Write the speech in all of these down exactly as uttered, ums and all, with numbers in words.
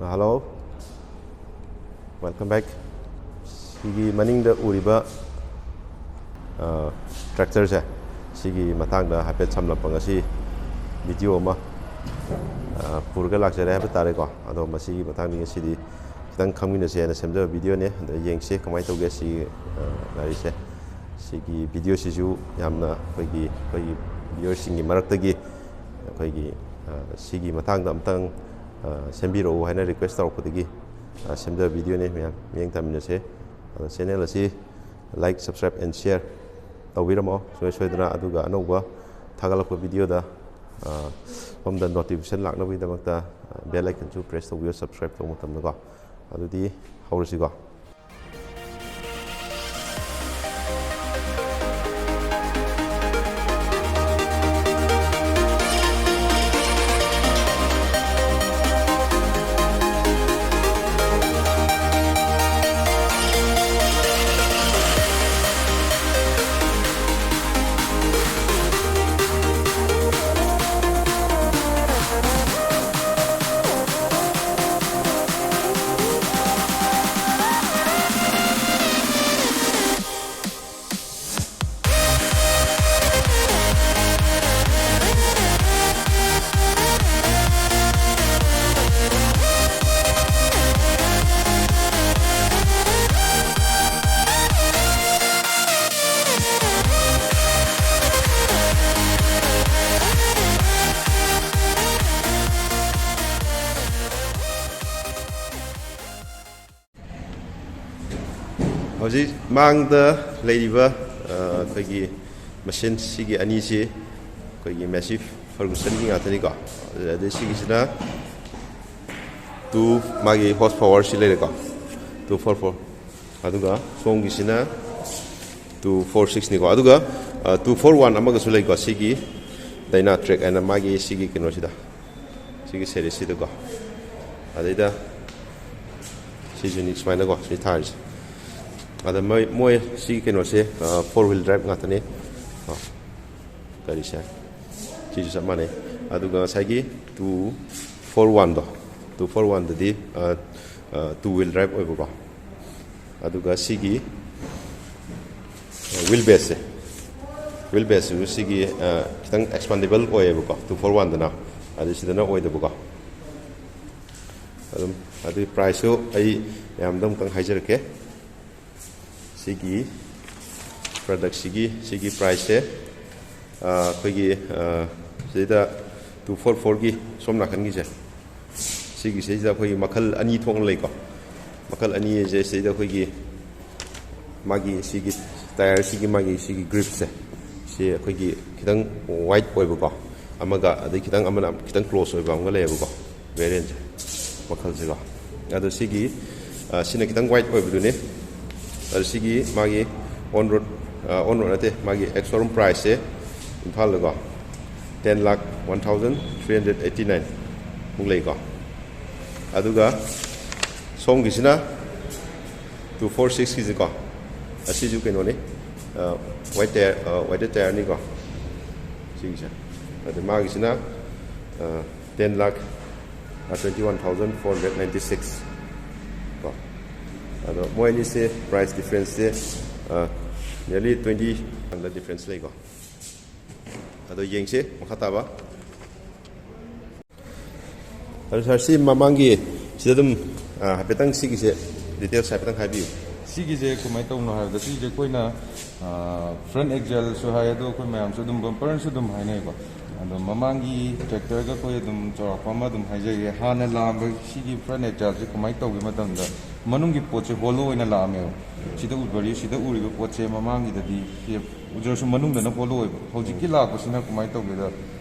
Hello, welcome back. ꯁꯤꯒꯤ ꯃꯅꯤꯡꯗ ꯎꯔꯤꯕ ꯇ꯭ꯔꯦꯛꯇꯔꯁꯦ, ꯁꯤꯒꯤ ꯃꯇꯥꯡꯗ ꯍꯥꯏꯐꯦꯠ ꯁꯝꯂꯞꯄ ꯉꯁꯤ ꯚꯤꯗꯤꯑꯣ ꯑꯃ ꯑ, ꯄꯨꯔꯒ ꯂꯥꯛꯆꯔꯦ ꯍꯥꯏꯕ ꯇꯥꯔꯦꯀꯣ꯫ ꯑꯗꯣ ꯃꯁꯤꯒꯤ ꯃꯇꯥꯡꯗ ꯉꯁꯤꯗꯤ ꯈꯤꯇꯪ ꯈꯪꯃꯤꯟꯅꯁꯦ ꯍꯥꯏꯅ ꯁꯦꯝꯖꯕ ꯚꯤꯗꯤꯑꯣꯅꯦ꯫ ꯑꯗ ꯌꯦꯡꯁꯦ ꯀꯃꯥꯏꯅ ꯇꯧꯒꯦ ꯁꯤ ꯑ, ꯒꯥꯔꯤꯁꯦ꯫ ꯁꯤꯒꯤ ꯚꯤꯗꯤꯑꯣꯁꯤꯁꯨ ꯌꯥꯝꯅ ꯑꯩꯈꯣꯏꯒꯤ ꯑꯩꯈꯣꯏꯒꯤ ꯚꯤꯌꯔꯁꯤꯡꯒꯤ ꯃꯔꯛꯇꯒꯤ ꯑꯩꯈꯣꯏꯒꯤ ꯑ, ꯁꯤꯒꯤ ꯃꯇꯥꯡꯗ ꯑꯝꯇꯪ ꯑ, ꯁꯦꯝꯕꯤꯔꯛꯎ ꯍꯥꯏꯅ ꯔꯤꯀ꯭ꯋꯦꯁ ꯇꯧꯔꯛꯄꯗꯒꯤ ꯑ, ꯁꯦꯝꯖꯕ ꯚꯤꯗꯤꯑꯣꯅꯦ꯫ ꯃꯌꯥꯝ ꯃꯤꯠꯌꯦꯡ ꯇꯥꯃꯤꯟꯅꯁꯦ꯫ ꯑꯗꯣ ꯆꯦꯅꯦꯜ ꯑꯁꯤ like, subscribe and share ꯇꯧꯕꯤꯔꯝꯃꯣ ꯁꯨꯡꯁꯣꯏ ꯁꯣꯏꯗꯅ꯫ ꯑꯗꯨꯒ ꯑꯅꯧꯕ ꯊꯥꯒꯠꯂꯛꯄ ꯚꯤꯗꯤꯑꯣꯗ ꯑ, ꯁꯣꯝꯗ ꯅꯣꯇꯤꯐꯤꯀꯦꯁꯟ ꯂꯥꯛꯅꯕꯒꯤꯗꯃꯛꯇ ꯕꯦꯜ ꯑꯥꯏꯀꯟꯁꯨ ꯄ꯭ꯔꯦꯁ ꯇꯧꯕꯤꯌꯨ, ꯁꯕꯁꯀ꯭ꯔꯥꯏꯕ ꯇꯧꯕ ꯃꯇꯝꯗꯀꯣ꯫ ꯑꯗꯨꯗꯤ ꯍꯧꯔꯁꯤꯀꯣ꯫ ꯍꯧꯖꯤꯛ ꯃꯥꯡꯗ ꯂꯩꯔꯤꯕ ꯑ, ꯑꯩꯈꯣꯏꯒꯤ ꯃꯦꯁꯤꯟ ꯁꯤꯒꯤ ꯑꯅꯤꯁꯤ ꯑꯩꯈꯣꯏꯒꯤ ꯃꯦꯁꯤ ꯐꯔꯒꯨꯁꯟꯒꯤ ꯉꯥꯛꯇꯅꯤꯀꯣ꯫ ꯑꯗꯩ ꯁꯤꯒꯤꯁꯤꯅ ꯇꯨ, ꯃꯥꯒꯤ ꯍꯣꯔꯁ ꯄꯥꯋꯔꯁꯤ ꯂꯩꯔꯦꯀꯣ, ꯇꯨ ꯐꯣꯔ ꯐꯣꯔ꯫ ꯑꯗꯨꯒ ꯁꯣꯝꯒꯤꯁꯤꯅ ꯇꯨ ꯐꯣꯔ ꯁꯤꯛꯁꯅꯤꯀꯣ꯫ ꯑꯗꯨꯒ ꯇꯨ ꯐꯣꯔ ꯋꯥꯟ ꯑꯃꯒꯁꯨ ꯂꯩꯀꯣ, ꯁꯤꯒꯤ ꯗꯥꯏꯅꯥ ꯇ꯭ꯔꯦꯛ ꯍꯥꯏꯅ ꯃꯥꯒꯤ ꯁꯤꯒꯤ ꯀꯩꯅꯣꯁꯤꯗ, ꯁꯤꯒꯤ ꯁꯦꯔꯤꯁꯁꯤꯗꯀꯣ꯫ ꯑꯗꯩꯗ ꯁꯤꯁꯨꯅꯤ ꯁꯨꯃꯥꯏꯅꯀꯣ ꯁꯤ ꯊꯥꯔꯤꯁꯦ꯫ ꯑꯗ ꯃꯣꯏ ꯃꯣꯏ ꯁꯤꯒꯤ ꯀꯩꯅꯣꯁꯦ ꯐꯣꯔ ꯋꯤꯜ ꯗ꯭ꯔꯥꯏꯚ ꯉꯥꯛꯇꯅꯤ꯫ ꯀꯣ, ꯒꯥꯔꯤꯁꯦ ꯁꯤꯁꯨ ꯆꯞ ꯃꯥꯟꯅꯩ꯫ ꯑꯗꯨꯒ ꯉꯁꯥꯏꯒꯤ ꯇꯨ ꯐꯣꯔ ꯋꯥꯟꯗꯣ, ꯇꯨ ꯐꯣꯔ ꯋꯥꯟꯗꯗꯤ ꯇꯨ ꯋꯤꯜ ꯗ꯭ꯔꯥꯏꯚ ꯑꯣꯏꯕꯀꯣ꯫ ꯑꯗꯨꯒ ꯁꯤꯒꯤ ꯋꯤꯜ ꯕꯦꯁꯁꯦ, ꯋꯤꯜ ꯕꯦꯁꯁꯨ ꯁꯤꯒꯤ ꯈꯤꯇꯪ ꯑꯦꯛꯁꯄꯥꯟꯗꯦꯕꯜ ꯑꯣꯏꯌꯦꯕꯀꯣ, ꯇꯨ ꯐꯣꯔ ꯋꯥꯟꯗꯅ꯫ ꯑꯗꯨ ꯁꯤꯗꯅ ꯑꯣꯏꯗꯕꯀꯣ꯫ ꯑꯗꯨꯝ ꯑꯗꯨꯒꯤ ꯄ꯭ꯔꯥꯏꯁꯁꯨ ꯑꯩ ꯃꯌꯥꯝꯗ ꯑꯃꯨꯛꯇꯪ ꯍꯥꯏꯖꯔꯛꯀꯦ꯫ ꯁꯤꯒꯤ ꯄ꯭ꯔꯗꯛꯁꯤꯒꯤ ꯁꯤꯒꯤ ꯄ꯭ꯔꯥꯏꯁꯁꯦ ꯑꯩꯈꯣꯏꯒꯤ ꯁꯤꯗ ꯇꯨ ꯐꯣꯔ ꯐꯣꯔꯒꯤ ꯁꯣꯝ ꯅꯥꯀꯟꯒꯤꯁꯦ, ꯁꯤꯒꯤꯁꯤꯗꯩꯁꯤꯗ ꯑꯩꯈꯣꯏꯒꯤ ꯃꯈꯜ ꯑꯅꯤ ꯊꯣꯛꯅ ꯂꯩꯀꯣ꯫ ꯃꯈꯜ ꯑꯅꯤ ꯍꯥꯏꯁꯦ ꯁꯤꯗꯩꯗ ꯑꯩꯈꯣꯏꯒꯤ ꯃꯥꯒꯤ ꯁꯤꯒꯤ ꯇꯥꯌꯔꯁꯤꯒꯤ ꯃꯥꯒꯤ ꯁꯤꯒꯤ ꯒ꯭ꯔꯤꯞꯁꯦ, ꯁꯤ ꯑꯩꯈꯣꯏꯒꯤ ꯈꯤꯇꯪ ꯋꯥꯏꯠ ꯑꯣꯏꯕꯀꯣ ꯑꯃꯒ, ꯑꯗꯩ ꯈꯤꯇꯪ ꯑꯃꯅ ꯈꯤꯇꯪ ꯀ꯭ꯂꯣꯁ ꯑꯣꯏꯕ ꯑꯃꯒ ꯂꯩꯌꯦꯕꯀꯣ, ꯚꯦꯔꯤꯌꯦꯟꯁꯦ ꯃꯈꯜꯁꯤꯀꯣ꯫ ꯑꯗꯣ ꯁꯤꯒꯤ ꯁꯤꯅ ꯈꯤꯇꯪ ꯋꯥꯏꯠ ꯑꯣꯏꯕꯗꯨꯅꯤ꯫ ꯑꯗꯣ ꯁꯤꯒꯤ ꯃꯥꯒꯤ ꯑꯣꯟ ꯔꯣꯗ, ꯑꯣꯟ ꯔꯣꯗ ꯅꯠꯇꯦ, ꯃꯥꯒꯤ ꯑꯦꯛꯁ ꯁꯣꯔꯨꯝ ꯄ꯭ꯔꯥꯏꯁꯁꯦ ꯏꯝꯐꯥꯜꯗꯀꯣ ten lakh one thousand three hundred eighty nine ꯃꯨꯛ ꯂꯩꯀꯣ꯫ ꯑꯗꯨꯒ ꯁꯣꯝꯒꯤꯁꯤꯅ ꯇꯨ ꯐꯣꯔ ꯁꯤꯛꯁꯀꯤꯁꯤꯀꯣ, ꯑꯁꯤꯁꯨ ꯀꯩꯅꯣꯅꯤ, ꯋꯥꯏꯠ ꯇꯌꯥꯔ, ꯋꯥꯏꯠ ꯇꯌꯥꯔꯅꯤꯀꯣ ꯁꯤꯒꯤꯁꯦ꯫ ꯑꯗꯨ ꯃꯥꯒꯤꯁꯤꯅ ten lakh twenty one thousand four hundred ninety six ꯀꯣ꯫ ꯑꯗꯣ ꯃꯣꯏ ꯑꯅꯤꯁꯦ ꯄ꯭ꯔꯥꯏꯁ ꯗꯤꯐ꯭ꯔꯦꯟꯁꯁꯦ nearly twenty ꯗꯤꯐ꯭ꯔꯦꯟꯁ ꯂꯩꯀꯣ꯫ ꯑꯗꯣ ꯌꯦꯡꯁꯦ ꯃꯈꯥ ꯇꯥꯕ꯫ ꯑꯗꯣ ꯁꯥꯔ, ꯁꯤ ꯃꯃꯥꯡꯒꯤ ꯁꯤꯗ ꯑꯗꯨꯝ ꯍꯥꯏꯐꯦꯠꯇꯪ ꯁꯤꯒꯤꯁꯦ ꯗꯤꯇꯦꯜꯁ ꯍꯥꯏꯐꯦꯠꯇꯪ ꯍꯥꯏꯕꯤꯌꯨ꯫ ꯁꯤꯒꯤꯁꯦ ꯀꯃꯥꯏꯅ ꯇꯧꯕꯅꯣ ꯍꯥꯏꯕꯗ, ꯁꯤꯁꯦ ꯑꯩꯈꯣꯏꯅ ꯐ꯭ꯔꯟ ꯑꯦꯛꯖꯦꯜꯁꯨ ꯍꯥꯏ, ꯑꯗꯣ ꯑꯩꯈꯣꯏ ꯃꯌꯥꯝꯁꯨ ꯑꯗꯨꯝ ꯕꯝꯄꯔꯁꯨ ꯑꯗꯨꯝ ꯍꯥꯏꯅꯩꯀꯣ꯫ ꯑꯗꯣ ꯃꯃꯥꯡꯒꯤ ꯇ꯭ꯔꯦꯛꯇꯔꯒ ꯑꯩꯈꯣꯏ ꯑꯗꯨꯝ ꯆꯥꯎꯔꯥꯛꯄ ꯑꯃ ꯑꯗꯨꯝ ꯍꯥꯏꯖꯒꯦ꯫ ꯍꯥꯟꯅ ꯂꯥꯛꯑꯝꯕ ꯁꯤꯒꯤ ꯐ꯭ꯔꯟ ꯑꯦꯛꯖꯦꯜꯁꯦ ꯀꯃꯥꯏꯅ ꯇꯧꯒꯦ ꯃꯇꯝꯗ, ꯃꯅꯨꯡꯒꯤ ꯄꯣꯠꯁꯦ ꯍꯣꯂꯣ ꯑꯣꯏꯅ ꯂꯥꯛꯑꯝꯃꯦꯕ꯫ ꯁꯤꯗ ꯎꯕꯔꯤ ꯁꯤꯗ ꯎꯔꯤꯕ ꯄꯣꯠꯁꯦ ꯃꯃꯥꯡꯒꯤꯗꯗꯤ ꯁꯤ ꯎꯖꯔꯁꯨ ꯃꯅꯨꯡꯗꯅ ꯍꯣꯂꯣ ꯑꯣꯏꯕ꯫ ꯍꯧꯖꯤꯛꯀꯤ ꯂꯥꯛꯄꯁꯤꯅ ꯀꯃꯥꯏꯅ ꯇꯧꯒꯦꯗ,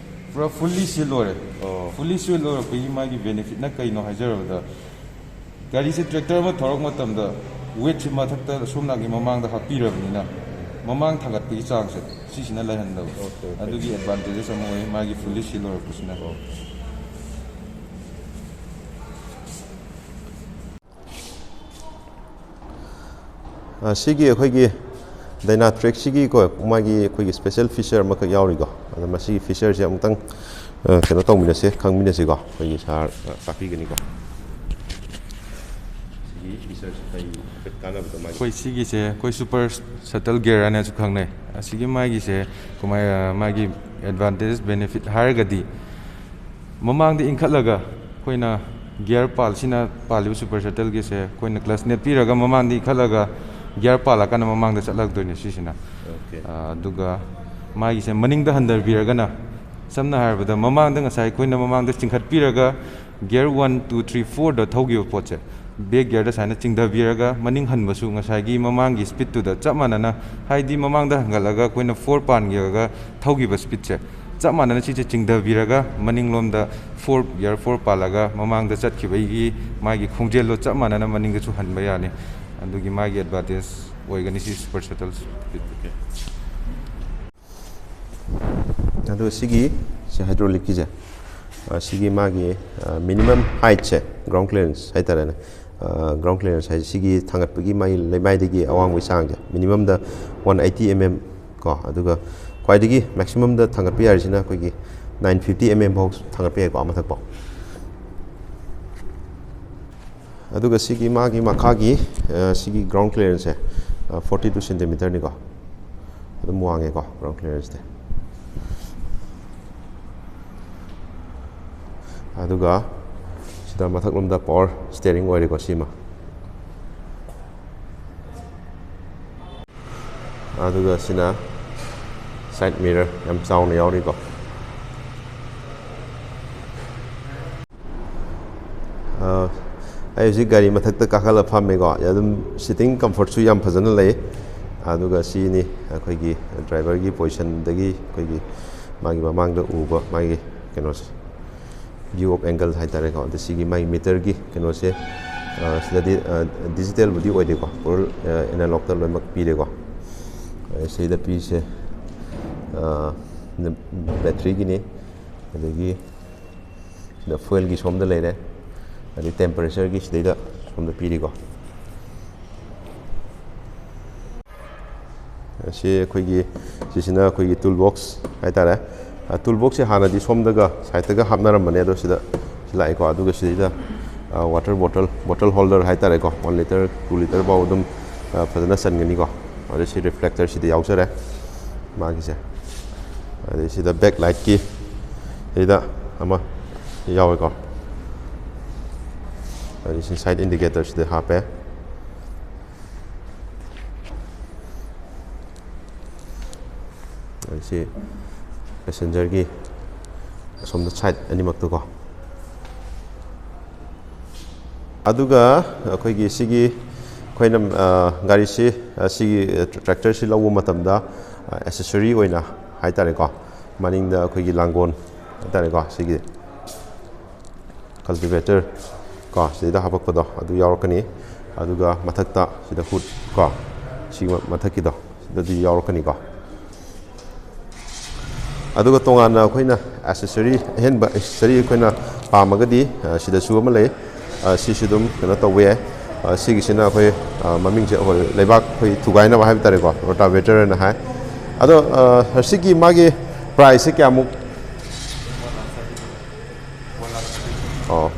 ꯄꯨꯔꯥ ꯐꯨꯜꯂꯤ ꯁꯤꯜ ꯑꯣꯏꯔꯦ꯫ ꯐꯨꯜꯂꯤ ꯁꯤꯜ ꯑꯣꯏꯔꯛꯄꯒꯤ ꯃꯥꯒꯤ ꯕꯦꯅꯤꯐꯤꯠꯅ ꯀꯩꯅꯣ ꯍꯥꯏꯖꯔꯕꯗ, ꯒꯥꯔꯤꯁꯦ ꯇ꯭ꯔꯦꯛꯇꯔ ꯑꯃ ꯊꯧꯔꯛꯄ ꯃꯇꯝꯗ ꯋꯦꯠꯁꯤ ꯃꯊꯛꯇ ꯁꯣꯝ ꯅꯥꯀꯟꯒꯤ ꯃꯃꯥꯡꯗ ꯍꯥꯞꯄꯤꯔꯕꯅꯤꯅ, ꯃꯃꯥꯡ ꯊꯥꯡꯒꯠꯄꯒꯤ ꯆꯥꯡꯁꯦ ꯁꯤꯁꯤꯅ ꯂꯩꯍꯟꯗꯕ꯫ ꯑꯗꯨꯒꯤ ꯑꯦꯗꯚꯥꯟꯇꯦꯖꯦꯁ ꯑꯃ ꯑꯣꯏ ꯃꯥꯒꯤ ꯐꯨꯜꯂꯤ ꯁꯤꯜ ꯑꯣꯏꯔꯛꯄꯁꯤꯅ꯫ ꯁꯤꯒꯤ ꯑꯩꯈꯣꯏꯒꯤ ꯗꯥꯏꯅꯥꯇ꯭ꯔꯦꯛꯁꯤꯒꯤꯀꯣ, ꯃꯥꯒꯤ ꯑꯩꯈꯣꯏꯒꯤ ꯁ꯭ꯄꯦꯁꯦꯜ ꯐꯤꯆꯔ ꯑꯃꯈꯛ ꯌꯥꯎꯔꯤꯀꯣ꯫ ꯑꯗꯣ ꯃꯁꯤꯒꯤ ꯐꯤꯆꯔꯁꯦ ꯑꯃꯨꯛꯇꯪ ꯑ, ꯀꯩꯅꯣ ꯇꯧꯃꯤꯟꯅꯁꯦ, ꯈꯪꯃꯤꯟꯅꯁꯤꯀꯣ꯫ ꯑꯩꯈꯣꯏꯒꯤ ꯁꯥꯔ, ꯑ, ꯇꯥꯛꯄꯤꯒꯅꯤꯀꯣ꯫ ꯁꯤꯒꯤ features ꯀꯩ ꯍꯥꯏꯐꯦꯠ ꯀꯥꯟꯅꯕꯗꯣ ꯃꯥꯒꯤ? ꯑꯩꯈꯣꯏ ꯁꯤꯒꯤꯁꯦ ꯑꯩꯈꯣꯏ super shuttle gear ꯍꯥꯏꯅꯁꯨ ꯈꯪꯅꯩ꯫ ꯑꯁꯤꯒꯤ ꯃꯥꯒꯤꯁꯦ ꯀꯃꯥꯏ-, ꯑ, ꯃꯥꯒꯤ advantage benefit ꯍꯥꯏꯔꯒꯗꯤ ꯃꯃꯥꯡꯗ ꯏꯟꯈꯠꯂꯒ ꯑꯩꯈꯣꯏꯅ gear ꯄꯥꯜ-, ꯁꯤꯅ ꯄꯥꯜꯂꯤꯕ super shuttleꯒꯤꯁꯦ ꯑꯩꯈꯣꯏꯅ clutch ꯅꯦꯠꯄꯤꯔꯒ ꯃꯃꯥꯡꯗ ꯏꯟꯈꯠꯂꯒ gear ꯄꯥꯜꯂꯀꯥꯟꯗ ꯃꯃꯥꯡꯗ ꯆꯠꯂꯛꯇꯣꯏꯅꯦ ꯁꯤꯁꯤꯅ꯫ Okay. ꯑ, ꯑꯗꯨꯒ ꯃꯥꯒꯤꯁꯦ ꯃꯅꯤꯡꯗ ꯍꯟꯊꯕꯤꯔꯒꯅ, ꯁꯝꯅ ꯍꯥꯏꯔꯕꯗ, ꯃꯃꯥꯡꯗ ꯉꯁꯥꯏ ꯑꯩꯈꯣꯏꯅ ꯃꯃꯥꯡꯗ ꯆꯤꯡꯈꯠꯄꯤꯔꯒ gear one, two, three, fourꯗ ꯊꯧꯈꯤꯕ ꯄꯣꯠꯁꯦ, back gearꯗ ꯁꯨꯃꯥꯏꯅ ꯆꯤꯡꯊꯕꯤꯔꯒ ꯃꯅꯤꯡ ꯍꯟꯕꯁꯨ ꯉꯁꯥꯏꯒꯤ ꯃꯃꯥꯡꯒꯤ speedꯇꯨꯗ ꯆꯞ ꯃꯥꯟꯅꯅ, ꯍꯥꯏꯗꯤ ꯃꯃꯥꯡꯗ ꯍꯟꯒꯠꯂꯒ ꯑꯩꯈꯣꯏꯅ four ꯄꯥꯟꯈꯤꯕꯒ ꯊꯧꯈꯤꯕ speedꯁꯦ ꯆꯞ ꯃꯥꯟꯅꯅ ꯁꯤꯁꯦ ꯆꯤꯡꯊꯕꯤꯔꯒ ꯃꯅꯤꯡꯂꯣꯝꯗ four, gear four ꯄꯥꯜꯂꯒ ꯃꯃꯥꯡꯗ ꯆꯠꯈꯤꯕꯒꯤ ꯃꯥꯒꯤ ꯈꯣꯡꯖꯦꯜꯗꯣ ꯆꯞ ꯃꯥꯟꯅꯅ ꯃꯅꯤꯡꯗꯁꯨ ꯍꯟꯕ ꯌꯥꯅꯤ꯫ ꯑꯗꯨꯒꯤ ꯃꯥꯒꯤ advantage ꯑꯣꯏꯒꯅꯤ ꯁꯤ super shuttle speed꯫ ꯑꯗꯨꯒ ꯁꯤꯒꯤ, ꯁꯤ hydraulicꯀꯤꯁꯦ, ꯑ, ꯁꯤꯒꯤ ꯃꯥꯒꯤ, ꯑ, minimum heightꯁꯦ, ground clearance ꯍꯥꯏꯇꯥꯔꯦꯅꯦ, ꯑ, ground clearance ꯍꯥꯏꯁꯦ ꯁꯤꯒꯤ ꯊꯥꯡꯒꯠꯄꯒꯤ ꯃꯥꯒꯤ ꯂꯩꯃꯥꯏꯗꯒꯤ ꯑꯋꯥꯡꯕꯒꯤ ꯆꯥꯡꯁꯦ minimumꯗ one eighty mm ꯀꯣ, ꯑꯗꯨꯒ ꯈ꯭ꯋꯥꯏꯗꯒꯤ maximumꯗ ꯊꯥꯡꯒꯠꯄ ꯌꯥꯔꯤꯁꯤꯅ ꯑꯩꯈꯣꯏꯒꯤ nine fifty mm ꯐꯥꯎ ꯊꯥꯡꯒꯠꯄ ꯌꯥꯏꯀꯣ, ꯑꯥ ꯃꯊꯛ ꯐꯥꯎ꯫ ꯑꯗꯨꯒ ꯁꯤꯒꯤ ꯃꯥꯒꯤ ꯃꯈꯥꯒꯤ, ꯑ, ꯁꯤꯒꯤ ground clearanceꯁꯦ, ꯑ, forty two centimeterꯅꯤꯀꯣ꯫ ꯑꯗꯨꯝ ꯋꯥꯡꯉꯦꯀꯣ ground clearanceꯇꯤ꯫ ꯑꯗꯨꯒ ꯁꯤꯗ ꯃꯊꯛꯂꯣꯝꯗ power steering ꯑꯣꯏꯔꯦꯀꯣ ꯁꯤꯃ꯫ ꯑꯗꯨꯒ ꯁꯤꯅ side mirror ꯌꯥꯝ ꯆꯥꯎꯅ ꯌꯥꯎꯔꯤꯀꯣ꯫ ꯑ, ꯑꯩ ꯍꯧꯖꯤꯛ ꯒꯥꯔꯤ ꯃꯊꯛꯇ ꯀꯥꯈꯠꯂ ꯐꯝꯃꯦꯀꯣ꯫ ꯑꯗꯨꯝ sitting comfortꯁꯨ ꯌꯥꯝ ꯐꯖꯅ ꯂꯩ꯫ ꯑꯗꯨꯒ ꯁꯤꯅꯤ ꯑꯩꯈꯣꯏꯒꯤ driverꯒꯤ positionꯗꯒꯤ ꯑꯩꯈꯣꯏꯒꯤ ꯃꯥꯒꯤ ꯃꯃꯥꯡꯗ ꯎꯕ ꯃꯥꯒꯤ ꯀꯩꯅꯣꯁꯦ, view of angle ꯍꯥꯏꯇꯥꯔꯦꯀꯣ꯫ ꯑꯗ ꯁꯤꯒꯤ ꯃꯥꯒꯤ meterꯒꯤ ꯀꯩꯅꯣꯁꯦ, ꯑ, ꯁꯤꯗꯗꯤ, ꯑ, digitalꯕꯨꯗꯤ ꯑꯣꯏꯗꯦꯀꯣ, pure, ꯑ, analogꯇ ꯂꯣꯏꯅꯃꯛ ꯄꯤꯔꯦꯀꯣ꯫ ꯑ, ꯁꯤꯗ ꯄꯤꯔꯤꯁꯦ, ꯑ, batteryꯒꯤꯅꯤ, ꯑꯗꯒꯤ ꯁꯤꯗ fuelꯒꯤ ꯁꯣꯝꯗ ꯂꯩꯔꯦ, ꯑꯗꯩ temperatureꯒꯤ ꯁꯤꯗꯩꯗ ꯁꯣꯝꯗ ꯄꯤꯔꯤꯀꯣ꯫ ꯁꯤ ꯑꯩꯈꯣꯏꯒꯤ, ꯁꯤꯁꯤꯅ ꯑꯩꯈꯣꯏꯒꯤ tool box ꯍꯥꯏꯇꯥꯔꯦ꯫ ꯇꯨꯜ ꯕꯣꯛꯁꯁꯦ ꯍꯥꯟꯅꯗꯤ ꯁꯣꯝꯗꯒ ꯁꯥꯏꯠꯇꯒ ꯍꯥꯞꯅꯔꯝꯕꯅꯦ, ꯑꯗꯣ ꯁꯤꯗ ꯁꯤ ꯂꯥꯛꯑꯦꯀꯣ꯫ ꯑꯗꯨꯒ ꯁꯤꯗꯩꯗ ꯋꯥꯇꯔ ꯕꯣꯇꯜ, ꯕꯣꯇꯜ ꯍꯣꯜꯗꯔ ꯍꯥꯏꯇꯥꯔꯦꯀꯣ, ꯋꯥꯟ ꯂꯤꯇꯔ, ꯇꯨ ꯂꯤꯇꯔ ꯐꯥꯎ ꯑꯗꯨꯝ ꯐꯖꯅ ꯆꯟꯒꯅꯤꯀꯣ꯫ ꯑꯗꯩ ꯁꯤ ꯔꯤꯐ꯭ꯂꯦꯛꯇꯔ ꯁꯤꯗ ꯌꯥꯎꯖꯔꯦ ꯃꯥꯒꯤꯁꯦ꯫ ꯑꯗꯩ ꯁꯤꯗ ꯕꯦꯛ ꯂꯥꯏꯠꯀꯤ ꯁꯤꯗ ꯑꯃ ꯌꯥꯎꯋꯦꯀꯣ꯫ ꯑꯗꯩ ꯁꯤ ꯁꯥꯏꯠ ꯏꯟꯗꯤꯀꯦꯇꯔ ꯁꯤꯗ ꯍꯥꯞꯄꯦ꯫ ꯑꯗꯩ ꯁꯤ ꯄꯦꯁꯦꯟꯖꯔꯒꯤ ꯑꯁꯣꯝꯗ ꯁꯥꯏꯠ ꯑꯅꯤꯃꯛꯇꯀꯣ꯫ ꯑꯗꯨꯒ ꯑꯩꯈꯣꯏꯒꯤ ꯁꯤꯒꯤ ꯑꯩꯈꯣꯏꯅ, ꯑ, ꯒꯥꯔꯤꯁꯤ, ꯑ, ꯁꯤꯒꯤ ꯇ꯭ꯔꯦꯛꯇꯔꯁꯤ ꯂꯧꯕ ꯃꯇꯝꯗ, ꯑ, ꯑꯦꯁꯦꯁꯔꯤ ꯑꯣꯏꯅ ꯍꯥꯏꯇꯥꯔꯦꯀꯣ, ꯃꯅꯤꯡꯗ ꯑꯩꯈꯣꯏꯒꯤ ꯂꯥꯡꯒꯣꯜ ꯍꯥꯏꯇꯥꯔꯦꯀꯣ, ꯁꯤꯒꯤ ꯀꯜꯇꯤꯚꯦꯇꯔ ꯀꯣ, ꯁꯤꯗꯩꯗ ꯍꯥꯄꯛꯄꯗꯣ ꯑꯗꯨ ꯌꯥꯎꯔꯛꯀꯅꯤ꯫ ꯑꯗꯨꯒ ꯃꯊꯛꯇ ꯁꯤꯗ ꯍꯨꯠ ꯀꯣ, ꯁꯤ ꯃꯊꯛꯀꯤꯗꯣ ꯁꯤꯗꯗꯤ ꯌꯥꯎꯔꯛꯀꯅꯤꯀꯣ꯫ ꯑꯗꯨꯒ ꯇꯣꯉꯥꯟꯅ ꯑꯩꯈꯣꯏꯅ ꯑꯦꯁꯦꯁꯔꯤ, ꯑꯍꯦꯟꯕ ꯑꯦꯁꯦꯁꯔꯤ ꯑꯩꯈꯣꯏꯅ ꯄꯥꯝꯃꯒꯗꯤ, ꯑ, ꯁꯤꯗꯁꯨ ꯑꯃ ꯂꯩ꯫ ꯑ, ꯁꯤꯁꯨ ꯑꯗꯨꯝ ꯀꯩꯅꯣ ꯇꯧꯕ ꯌꯥꯏ꯫ ꯑ, ꯁꯤꯒꯤꯁꯤꯅ ꯑꯩꯈꯣꯏ, ꯑ, ꯃꯃꯤꯡꯁꯦ ꯑꯩꯈꯣꯏ ꯂꯩꯕꯥꯛ ꯑꯩꯈꯣꯏ ꯊꯨꯒꯥꯏꯅꯕ ꯍꯥꯏꯕ ꯇꯥꯔꯦꯀꯣ, ꯔꯣꯇꯥꯚꯦꯇꯔ ꯍꯥꯏꯅ ꯍꯥꯏ꯫ ꯑꯗꯣ, ꯑ, ꯁꯤꯒꯤ ꯃꯥꯒꯤ ꯄ꯭ꯔꯥꯏꯁꯁꯦ ꯀꯌꯥꯃꯨꯛ? ꯑꯣ,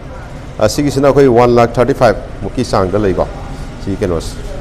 ꯑ, ꯁꯤꯒꯤꯁꯤꯅ ꯑꯩꯈꯣꯏ ꯋꯥꯟ ꯂꯥꯈ ꯊꯥꯔꯇꯤ ꯐꯥꯏꯚ ꯃꯨꯛꯀꯤ ꯆꯥꯡꯗ ꯂꯩꯀꯣ, ꯁꯤ ꯀꯩꯅꯣꯁꯦ꯫